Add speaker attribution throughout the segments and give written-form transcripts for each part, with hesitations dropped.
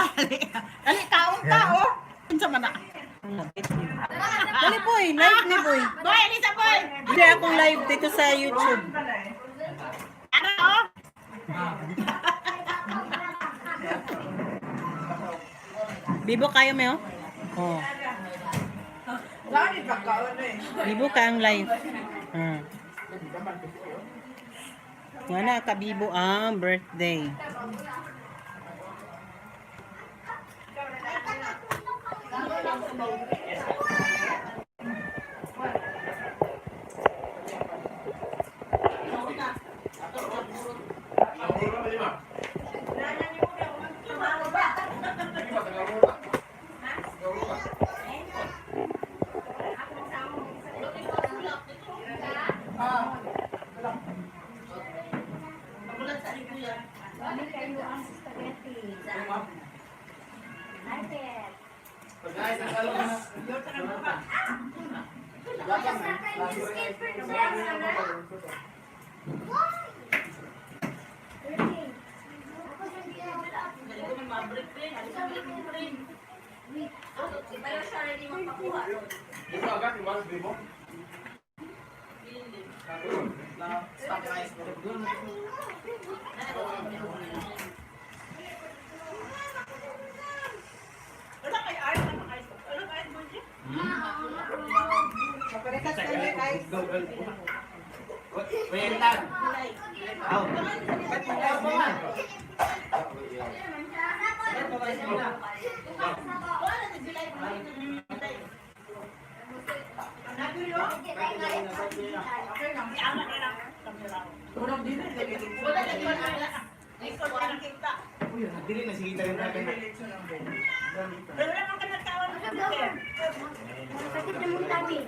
Speaker 1: Dali. Dali, kaon ka, oh. Unsa man na?
Speaker 2: Dali boy, live ni boy.
Speaker 1: Boy, Elisa, boy.
Speaker 2: Hindi akong live dito sa YouTube.
Speaker 1: Ara, oh.
Speaker 2: Bibo kayo mo? Oh. Bibo ka ang live. Nga na, kabibo ang birthday.
Speaker 3: Dami kayo ang spaghetti. Like it.
Speaker 1: Wala kay Art, ano kay Ano kay Boy?
Speaker 4: Wait lang. Aw.
Speaker 1: Wala lagi wala. Record ka nakita.
Speaker 4: Uy, dili na sige tayo natin.
Speaker 1: Pero wala kang kanagtawan mo sa buke.
Speaker 3: Sakit na mong tabi.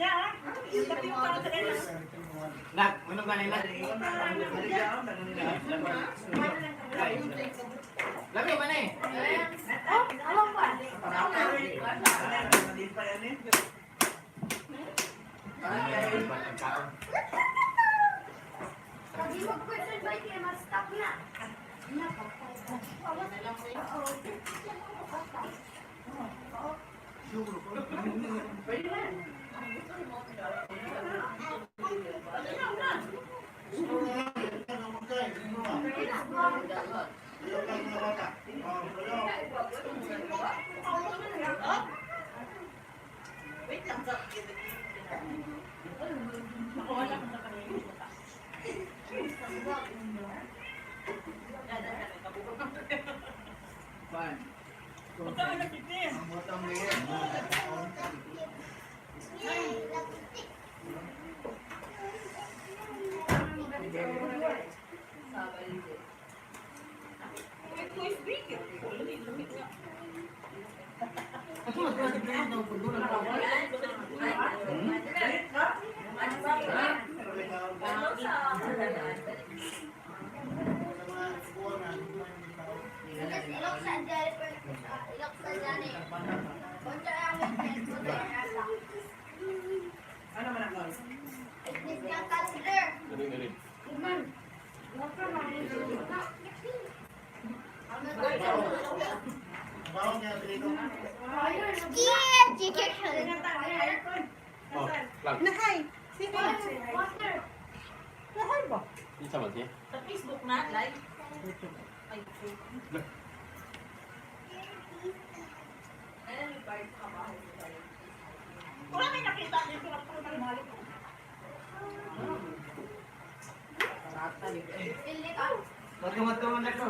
Speaker 1: Ya, ah. Tapi yung tao sa kanya.
Speaker 4: Nak, manong ka nila? Lami man eh.
Speaker 3: Oh, alam pa. Pag di mag-question ba, kaya ma-stop na.
Speaker 1: Wait lang sa. Nakuha lang sa kanila. Magkano na piti?
Speaker 3: Ilok sa dyan, ilok sa dyan eh. Kontra ang witness, kontra ang asa. Witness ng counselor. Man. Yeah, chicken.
Speaker 5: Oh, lang.
Speaker 2: Nahay! Sino?
Speaker 3: Water.
Speaker 2: Nahay ba?
Speaker 5: Isa man siya.
Speaker 1: Sa Facebook na, live. Ay, wala may nakita dito na puro ng mali ko.
Speaker 3: Pili ka.
Speaker 4: Magkamat-kamat na ko.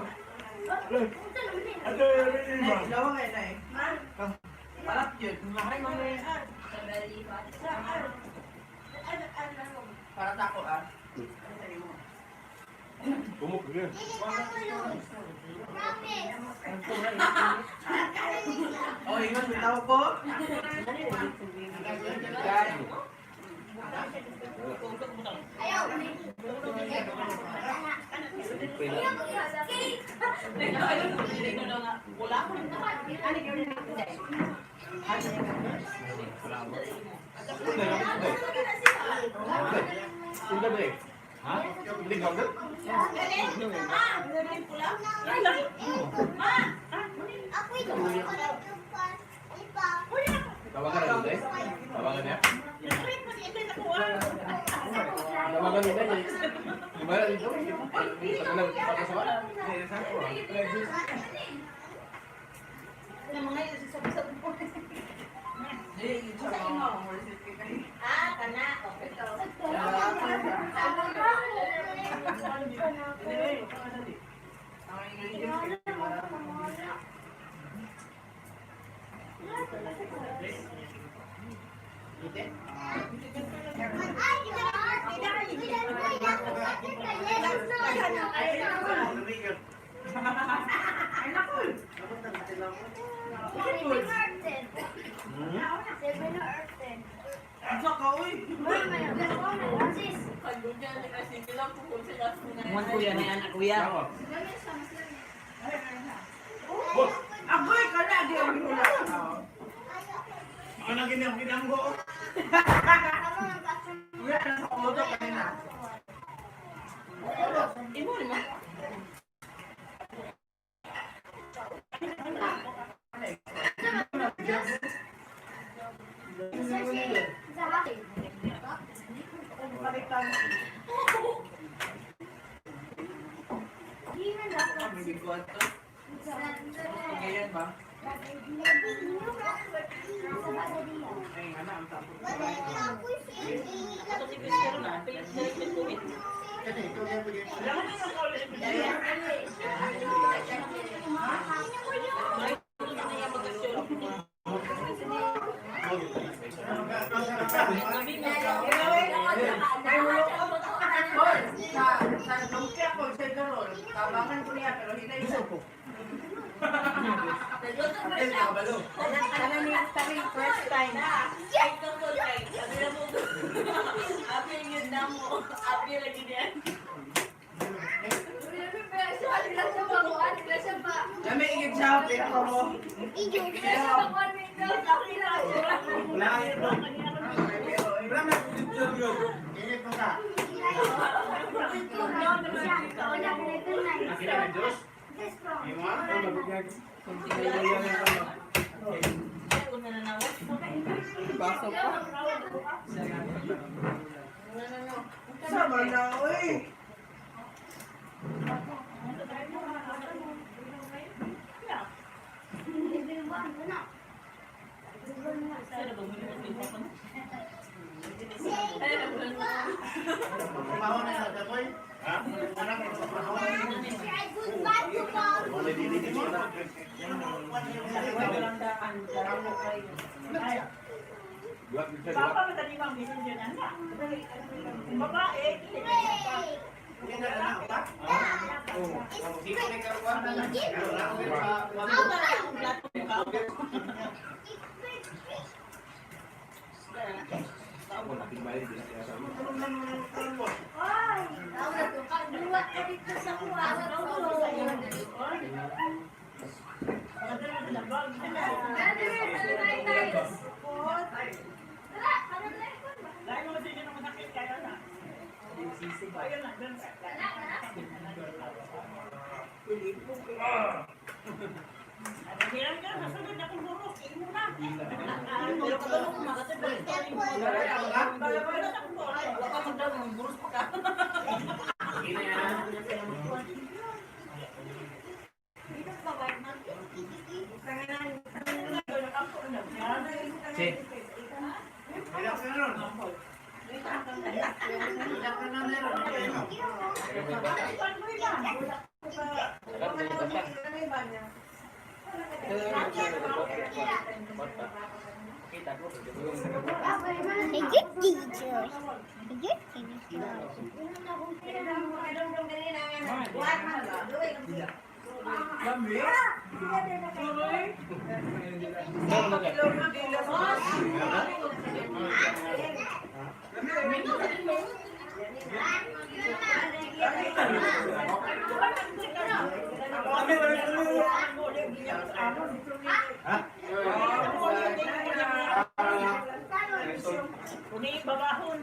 Speaker 5: Bumuk yun.
Speaker 3: Promise.
Speaker 4: Oh, ingon bitaw ko.
Speaker 3: Ayaw.
Speaker 1: Wala ko.
Speaker 5: Sunda ba eh? Ha? Hindi ka ba? Tawagan na dito eh. Tawagan niya. Tawagan niya eh. Di ba dito? Pagkasawa?
Speaker 1: Ah, kana. Okay.
Speaker 2: Muan kuya na anak kuya.
Speaker 1: Agoy ka na, di ang hula.
Speaker 4: Ano ginang ginanggo? Wala na sa kodo kanina.
Speaker 1: Imo ni mo.
Speaker 4: Ganyan ba? Ay, ana ang tapo.
Speaker 1: Ato si Chris na. Pilit sa likod.
Speaker 4: Hoy, sa lumpia ko sa karon, tabangan ko niya pero hinay sa ko.
Speaker 2: Kana ni tari first time.
Speaker 4: Dami igib sa pero mo. Wala Wala man picture yun. Init mo ka.
Speaker 5: Nakita ng Diyos?
Speaker 2: Baso pa.
Speaker 4: Sama na oy.
Speaker 6: Kumahon na sa dakoy.
Speaker 5: Ha?
Speaker 6: Anak, kumahon na.
Speaker 5: Wala dili dito na. Duhat dito, duhat.
Speaker 1: Papa, madali bang messenger na na? Babae,
Speaker 4: Hindi na anak ba?
Speaker 5: Ako nakibayan din siya sa mga.
Speaker 1: Dahil mo kasi ng masakit, kaya na. Kaya na, dun ka. Ano, hiram ka, nasunod na akong burok, imo na. Pero kabalo ko, makatid ba? Wala akong burok. Wala ka magdala ng burok pa ka.
Speaker 4: Si. Ilang ka ron? Ilang ka na meron?
Speaker 1: Kuni babahon.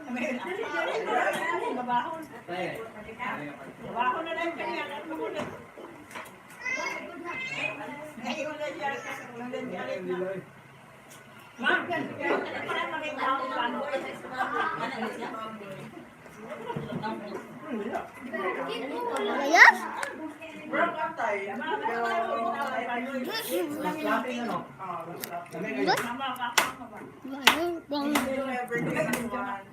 Speaker 1: Dili, dili, babahon. Trabahon. Trabaho na lang kanya. Ano mo na? Ngayon na siya. Ma'am, para makita ako paano.
Speaker 3: Yes?
Speaker 4: Bro, patay. Pero,
Speaker 6: Mas lapin ano?
Speaker 4: ah, masarap.
Speaker 3: Ano?
Speaker 4: Yung everyday one.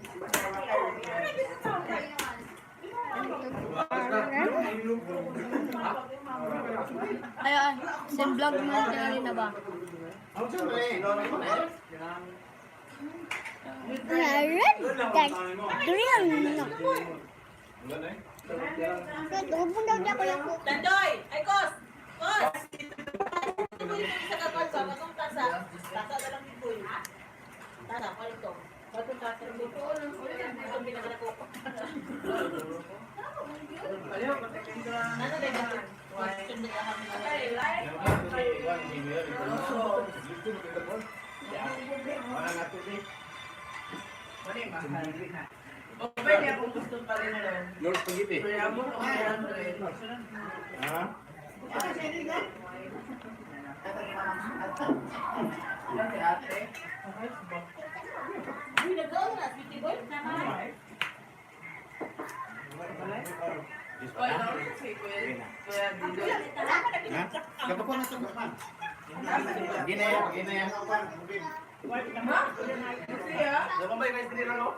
Speaker 3: Ayun, sa vlog mo na na ba?
Speaker 1: Tandoy! Ay, Kos! Kos! Ito yung sa kakon sa akong tasa. Tasa na lang yung boy. Tasa, palit to. Katong tasa ng boy. Itong pinakalako.
Speaker 4: Ayaw, patikin ka.
Speaker 1: Ano na yun? Question na kami.
Speaker 4: Mali, mahal. O, pwede akong gusto pa rin nun.
Speaker 5: Lord spaghetti.
Speaker 4: Kaya mo, 300.
Speaker 5: Ha?
Speaker 4: Yan si ate.
Speaker 1: Uy, nag-go na. Sweetie boy.
Speaker 4: Oy, no, si Kuya. Kuya Dido.
Speaker 6: Ha? Kapag ko na ito, man. Ginaya, ginaya.
Speaker 4: Ha? Siya?
Speaker 5: Dapat ba yung rice nila, no?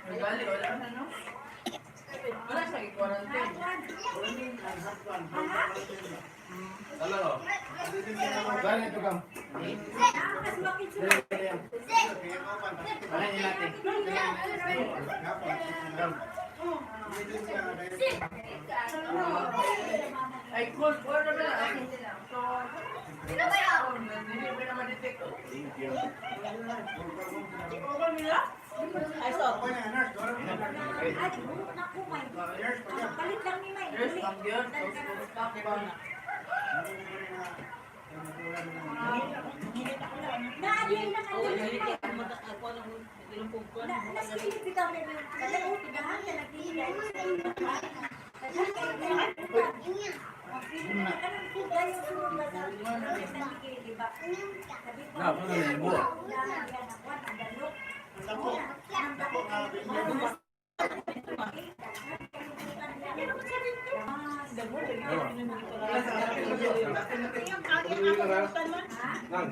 Speaker 4: Nagali, wala na, no? Wala siya i-quarantine.
Speaker 5: Ano, no?
Speaker 6: Bali ito kam. Wala niya natin. Kam.
Speaker 4: Ay, cool. Wala na ba? So, hindi mo na ma-detect.
Speaker 5: Thank you.
Speaker 4: Okay nila?
Speaker 1: Ay, so.
Speaker 2: Palit lang ni May.
Speaker 4: There's ang yun. Stop, di ba?
Speaker 2: Naadiyay na
Speaker 1: Oo,
Speaker 2: kayo.
Speaker 1: hindi ako magkakakuha ng ilang pugkuan.
Speaker 2: Nasilip bitaw na yung kalaot, tigahan na nagtihilay.
Speaker 5: Na, ano na yung buwa? Nang.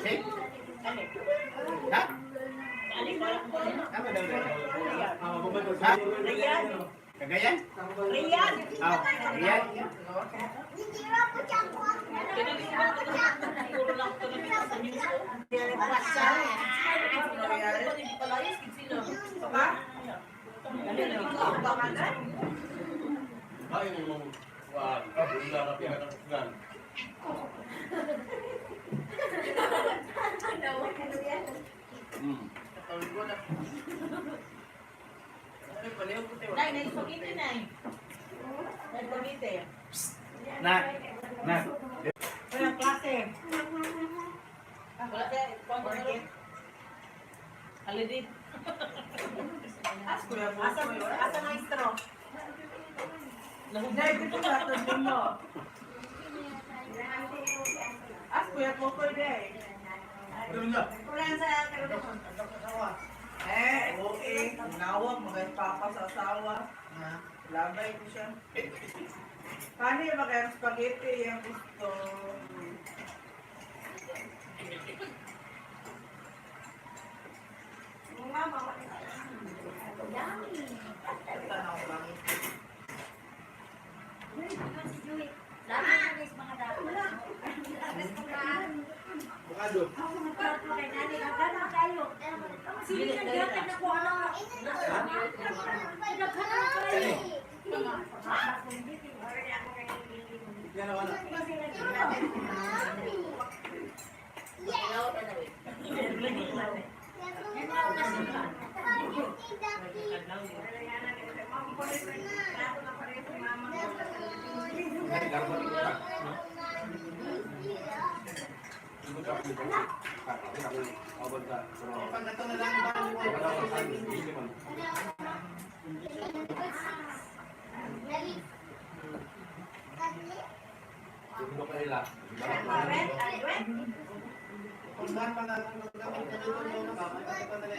Speaker 6: Shake? Ha? Tama daw na. Ha? Cagayan?
Speaker 1: Riyan!
Speaker 6: Ah, Cagayan?
Speaker 1: Puro lang ito ng sa news ko. Hindi palayas, sila.
Speaker 4: Ba? Baka na?
Speaker 5: Ay, mo. Wah, wala ka pila ng ulan.
Speaker 4: Katulog ko na. Ay, paliw ko tayo.
Speaker 1: Nay, nay, spaghetti, nay. Nay, spaghetti.
Speaker 6: Na. Na.
Speaker 2: Walang klase.
Speaker 1: Wala kaya, kuwan ko na rin. Halidi.
Speaker 4: As, Kuya
Speaker 2: Asa,
Speaker 4: Boboy.
Speaker 2: asa maestro?
Speaker 4: Dahil dito sa tabi mo. As, Kuya Popoy, dahil.
Speaker 2: Kulang sa
Speaker 4: Eh, okay. Nawag, mga papa sa asawa. Labay ko siya. Paano yung mga spaghetti yung gusto? Tanaw lang.
Speaker 5: Bukado. Yan ako na. Ay, garbo ni kita.
Speaker 6: Pag ito na lang ba? Kung saan pa na gamit ka dito, no, gamit ka na lang.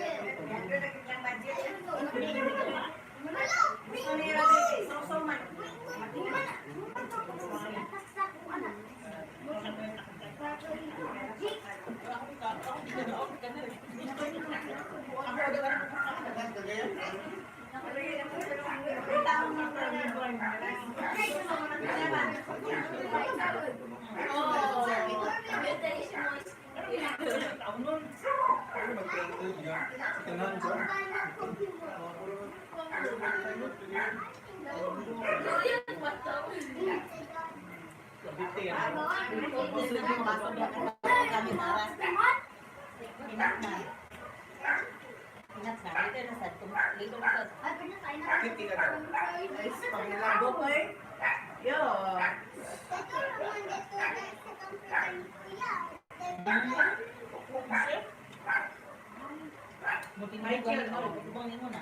Speaker 1: Inat na. Inat na. Later na sad. Later na sad.
Speaker 4: Guys, pangilabok eh. Yo.
Speaker 1: Buti na yung ganun. Bangin mo na.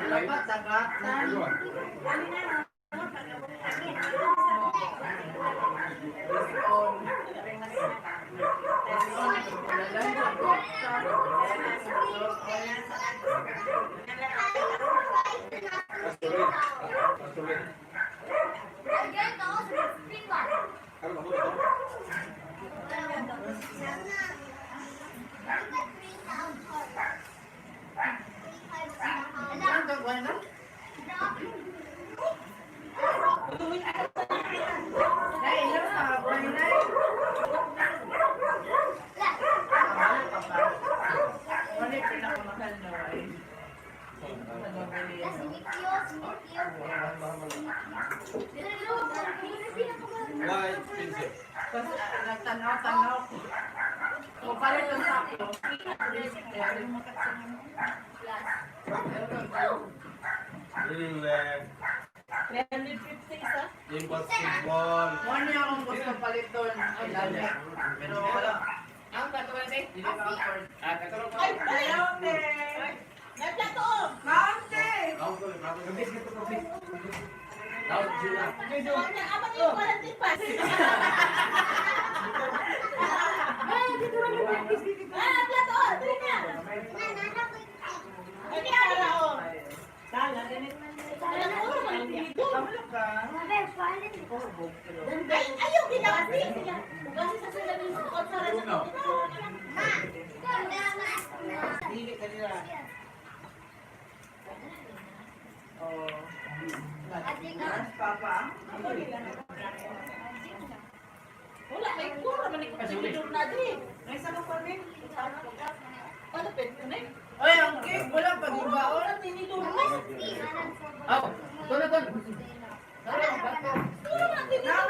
Speaker 6: Dapat sagatan. Ano gagawin na?
Speaker 4: Nay, ilang sa buhay, nay? Mahal pa ba? Wala yung pinakamahal na wine. Sa Gabriel. Tapos nagtanaw-tanaw ko. O palit ang sako.
Speaker 1: 350 isa.
Speaker 5: Impossible.
Speaker 4: One niya akong gusto palit doon. Ay, lali. Pero wala.
Speaker 7: Ang bato ba
Speaker 4: Hindi ko afford.
Speaker 1: Ay, balik!
Speaker 4: Kaunti!
Speaker 1: May plato oh!
Speaker 4: Kaunti!
Speaker 1: Huwag na, apat yung quarantine pass. Ah, plato oh! Dali na! Ay, tala oh! Tala, ganit. Alam ko, malintinidor.
Speaker 4: Kamalo ka.
Speaker 1: Ay, ayaw, ginasi! Kasi sa salamin sa konsara sa
Speaker 7: Dili ka nila.
Speaker 4: Oh. Mas papa.
Speaker 1: Wala, may kura man ikot tinidor na di.
Speaker 4: May sa pa rin.
Speaker 1: Palapit ko na eh.
Speaker 4: Oy, ang cake wala pag
Speaker 1: Wala, tinidor na.
Speaker 7: Oh, ito na to.
Speaker 1: Kura man tinidor.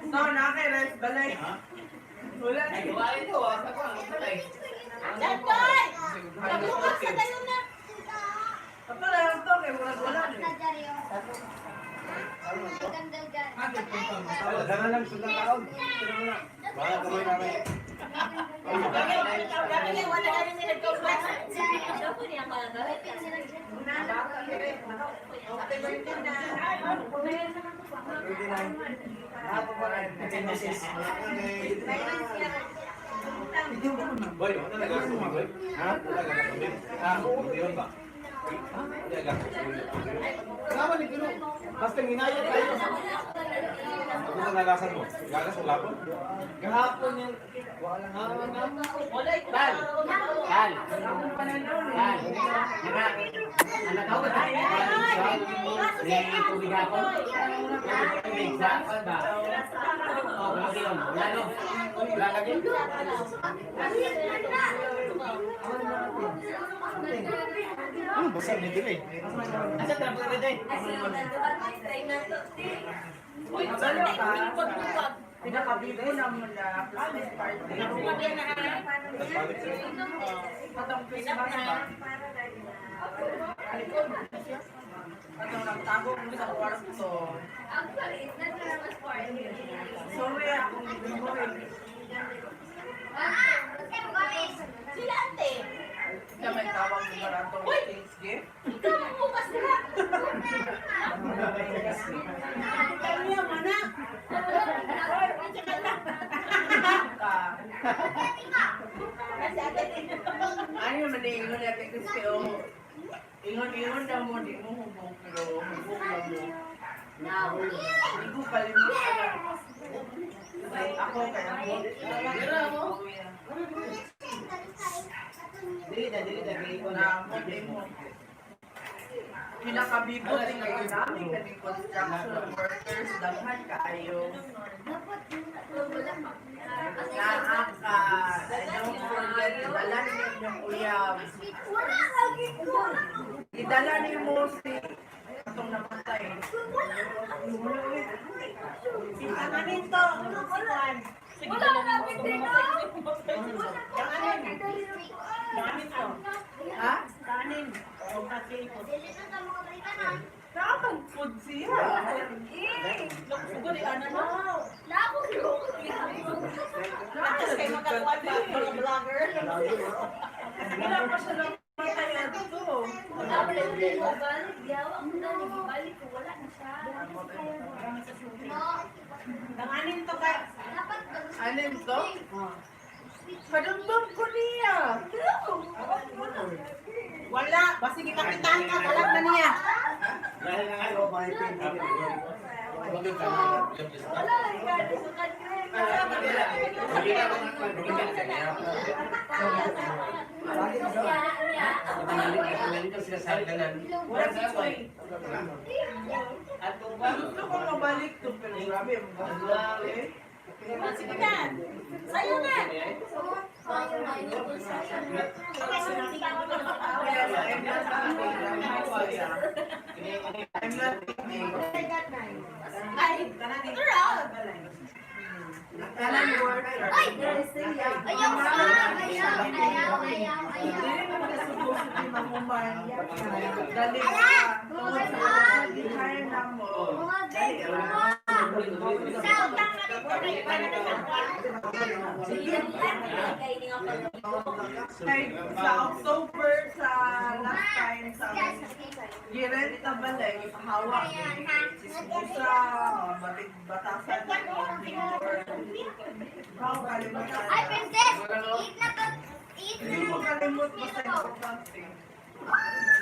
Speaker 4: No, na kay rice balay. Wala na.
Speaker 7: Wala ito ah. Sa kuwan, sa tay.
Speaker 1: Dandoy! Nagbukas sa dayon na.
Speaker 4: Ito lang to kay wala wala eh.
Speaker 6: Dala lang sa taon.
Speaker 5: Bahala kamay namin.
Speaker 1: Dami niya, wala na rin nila
Speaker 5: Boy, wala na gasto mo, boy. Ha? Wala ka na. Ah, hindi yun ba? Wala gasto.
Speaker 6: Tama ni Pino. Basta nginaya tayo.
Speaker 5: Ano na nalasan mo? Gagas mo lapon?
Speaker 6: Gahapon yan. Wala nga.
Speaker 1: Wala, ikaw.
Speaker 7: Tal. Tal. Tal. Naka. Ano tawag ba? Ni tubig hapon. Tubig sa hapon ba? Oh, wala yun. Wala no. Wala lagi.
Speaker 6: Ano basta ni dire?
Speaker 7: Asa tara po na dito?
Speaker 1: Uy, saan na ikot mo?
Speaker 4: Pinakabibo na mo na Christmas party. Katong Christmas ba? Katong nagtago mo sa kwarto.
Speaker 3: Actually, it's not Christmas party.
Speaker 4: Sorry, akong memory.
Speaker 1: Sila ate.
Speaker 4: Siya may tawag mo baratong thanks gift.
Speaker 1: Ikaw ang bukas sila.
Speaker 2: Kanya mana.
Speaker 4: Ka.
Speaker 1: Kasi ate.
Speaker 4: Ano naman na ingon natin kasi oh. Ingon-ingon na mo, di mo hubog, pero hubog na mo. Hindi ko kalimut na. Ay, ako kaya mo.
Speaker 7: Dili na, dili na, dili ko
Speaker 4: Na mo, di mo. Pinakabibo din kayo namin kaning construction workers, daghan kaayo. Naa ka, I don't forget, dala ninyo inyong uyab.
Speaker 3: Wala lagi ko.
Speaker 4: Idala nimo si atong namatay.
Speaker 2: Ang anin to. Kuan.
Speaker 3: Wala lagi dito.
Speaker 2: Ang anin to.
Speaker 4: Ha?
Speaker 2: Kanin. O kasi.
Speaker 4: Nakapag-food siya.
Speaker 1: Sugod eh, ano na.
Speaker 4: Tapos
Speaker 1: Kayo magkakuan ba? Mga vlogger.
Speaker 4: Wala pa siya namatay ato.
Speaker 2: Ang anin to ka.
Speaker 4: Anin to? Padumdum ko niya.
Speaker 2: Wala. Basta gipakitaan ka kalat na niya.
Speaker 6: Dahil na nga, oh, may pin.
Speaker 2: Wala si Choy.
Speaker 4: Gusto ko mabalik to pero grabe ang bago eh.
Speaker 1: Sige na. Sa'yo na.
Speaker 4: Kaya I'm not eating. I'm not eating.
Speaker 1: Ay, tara.
Speaker 4: Kanan worker.
Speaker 3: Ayaw, ayaw, ayaw, ayaw, ayaw.
Speaker 4: Dili mo na supposed to be mahuman. Dali ka. Tungod sa hire na mo.
Speaker 3: Mga baby mo.
Speaker 4: Kay sa October sa last time sa girenta balay ipahawa si Susa mga batig batasan Baka kalimutan.
Speaker 3: Ay, princess! Eat na to. Eat
Speaker 4: Hindi mo kalimut basta importante.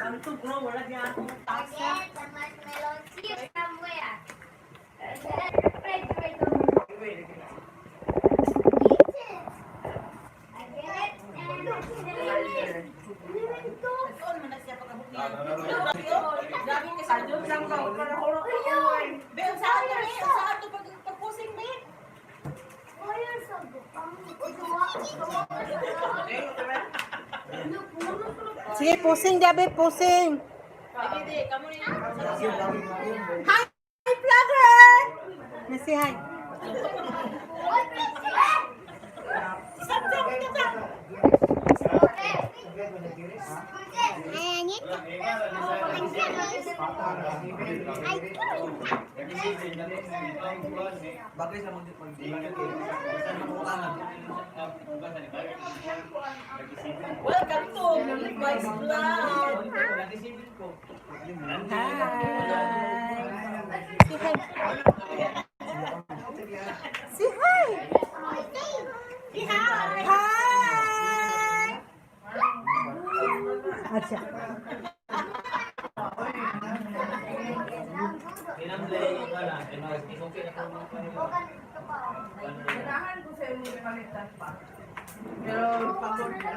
Speaker 2: Ang to bro, wala niya akong tasa.
Speaker 3: Get the marshmallow here somewhere. Refrigerator.
Speaker 4: Wait, wait.
Speaker 3: Eat it. I get it. And
Speaker 1: Saan man na siya pagkabuk niya? Grabe ka sa
Speaker 4: Adyo lang ka para ko lang.
Speaker 1: Be, ang saan to, be? Ang saan to pag pagpusing, be?
Speaker 2: Sige, pusing gabi, pusing.
Speaker 1: Ay, di, kamo ni.
Speaker 2: Hi, vlogger! Nasi hi.
Speaker 5: Bagay sa mag mag
Speaker 1: Welcome to my vlog.
Speaker 2: Hi. Say hi. Say hi.
Speaker 1: Hi.
Speaker 2: Hi. Acha.
Speaker 4: Ganahan ko sa imong palitan pa. Pero pagod na.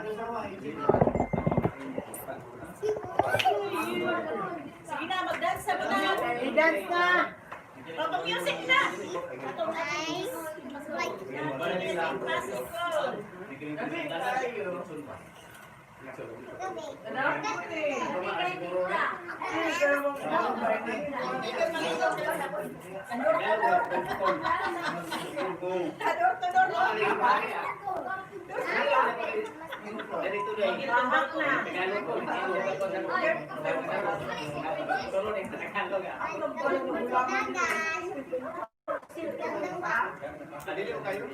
Speaker 1: Sige na, mag-dance na ba na?
Speaker 2: I-dance na.
Speaker 1: Papa music na! Atong Classical.
Speaker 4: Gabi tayo. Ganahan ko eh. Ay, pero mo
Speaker 1: Ano?
Speaker 7: Dito na. Tagalog ko. Turo na yung Tagalog ah.
Speaker 5: Dili ko kayo.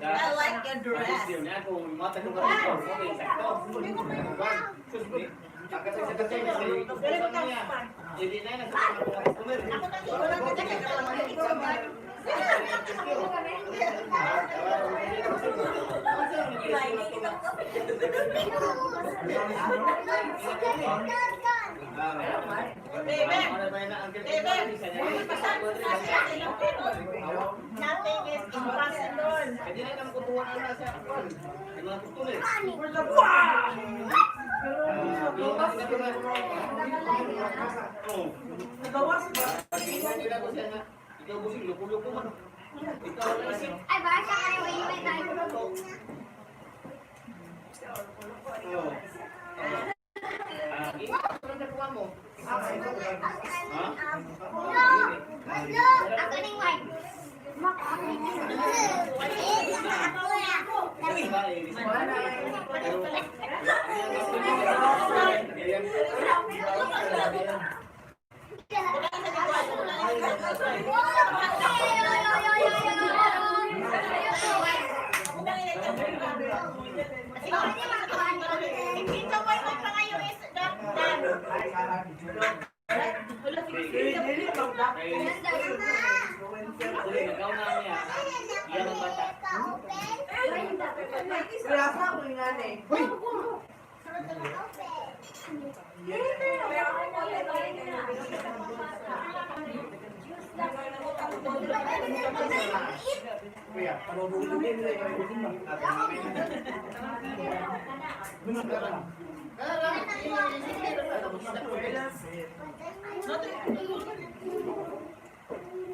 Speaker 1: I like your dress. Nothing is impossible.
Speaker 4: Nagawas ba?
Speaker 7: Ikaw busing, luko-luko man. Ikaw ang isip.
Speaker 3: Ay, baka siya kayo, may tayo.
Speaker 7: Ah, ikaw ang nakuha mo.
Speaker 3: No! No! Ako ning white. Ako ning
Speaker 4: Dili magdak. Grasa ko nga eh.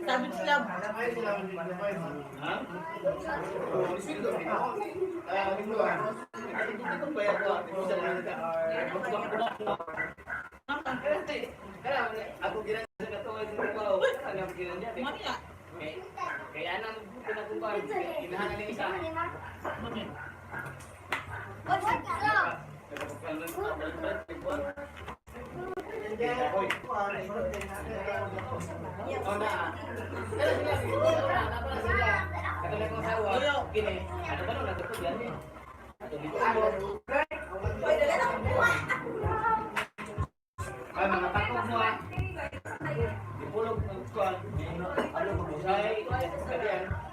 Speaker 1: Savage love.
Speaker 7: Ha? Ako ginang sa katuwa sa trabaho. Ano ginang niya?
Speaker 1: Mami ah.
Speaker 7: Kaya nang pinakuban, ginahan ni isa. Oh na. Pero sila, wala pa na sila. Katulad ng asawa, gini. Ano ba nung nagtutog yan eh? Ay, mga takog mo ah. Ipulog ng kuwan. Ano, usay, kadiyan.